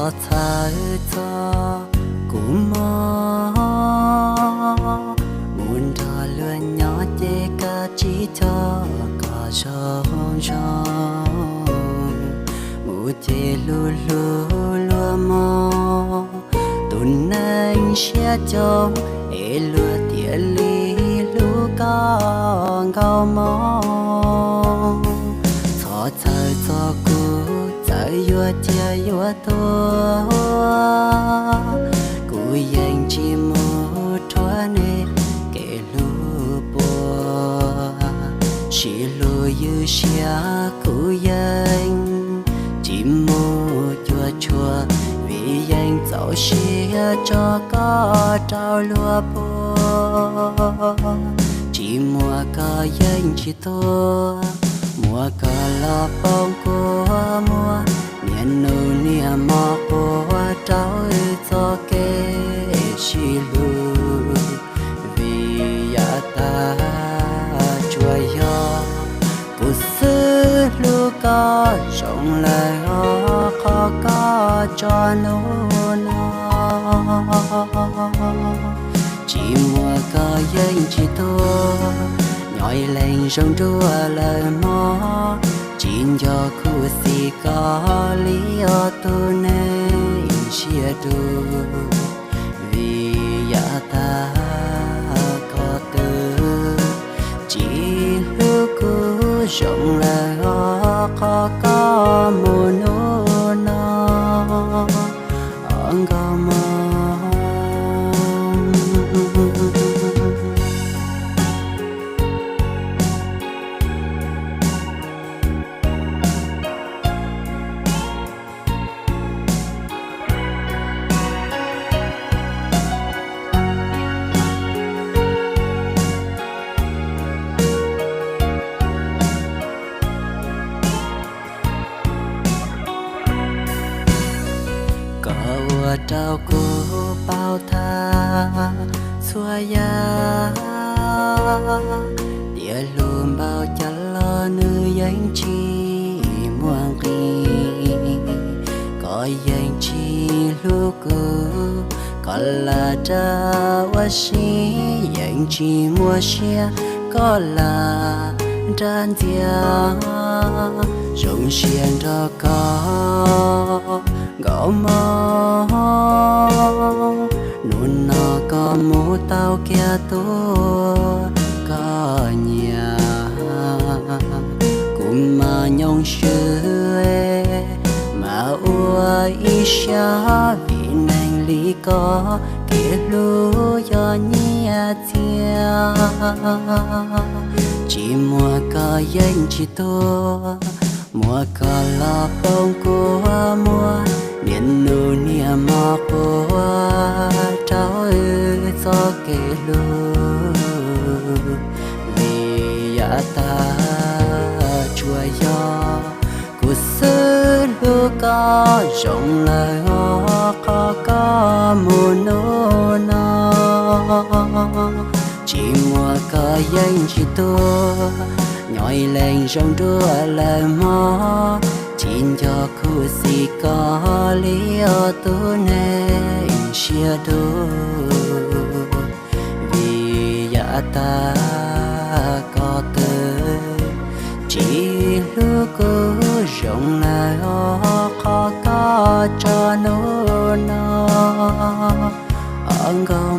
Txhawj txog kuv mob, mus nrog luag nyob ces koj tsis coj koj zoo zoo, mus ces hlub hlub luag mob. Tus neeg siab coob es luag thiaj li hlub koj nkauj mob. Txhob txhawj txog kuv, txawm yuav ciaj yuav tuag, kuv yeej tsis mus rhuav nej kev hlub puas. Sib hlub ywj siab kuv yeej tsis mus cuag tshuaj, vim yeej txaus siab tso koj rau luag puag. Tsis muaj koj yeej tsis tuag, muaj koj los poob kua muag, niaj hnub niaj hmo quaj rau wb txoj kev sib hlub. Vim yav tag tsuas yog kuv xwb hlub koj zoo lawm os, qhov koj tso hnub no. Tsis muaj koj yeej tsis tuag, nyob ib leeg zoo dua lawm mog. Tsis nco khuv xim koj li os tus neeg siab dub, vim yav tag koj twb tsis hlub kuv zoo lawm os, qhov koj mus hnub no os nkauj mob. Koj ua rau kuv paub tag txhua yam, tias hlub npaum cas los nws yeej tsis muaj nqis. Koj yeej tsis hlub kuv, koj lam rov ua si, yeej tsis muaj siab, koj lam rov ntxias. Zoo siab nrog koj nkauj mob, hnub no koj mus tau kiag tus koj nyiam, kuv mas nyob swb mas ua ib siab, vim neeg li koj kev hlub yog nyiaj txiag. Tsis muaj koj yeej tsis tuag, muaj koj los poob kua muag, niaj hnub niaj hmo quaj rau wb txoj kev hlub. Vim yav tag tsuas yog kuv xwb hlub koj zoo lawm os, qhov koj mus hnub no. Tsis muaj koj yeej tsis tuag, nyob ib leeg zoo dua lawm mog. Tsis nco khuv xim koj li os tus neeg siab dub, vim yav tag koj twb tsis hlub kuv zoo lawm os, qhov koj tso hnub no os nkauj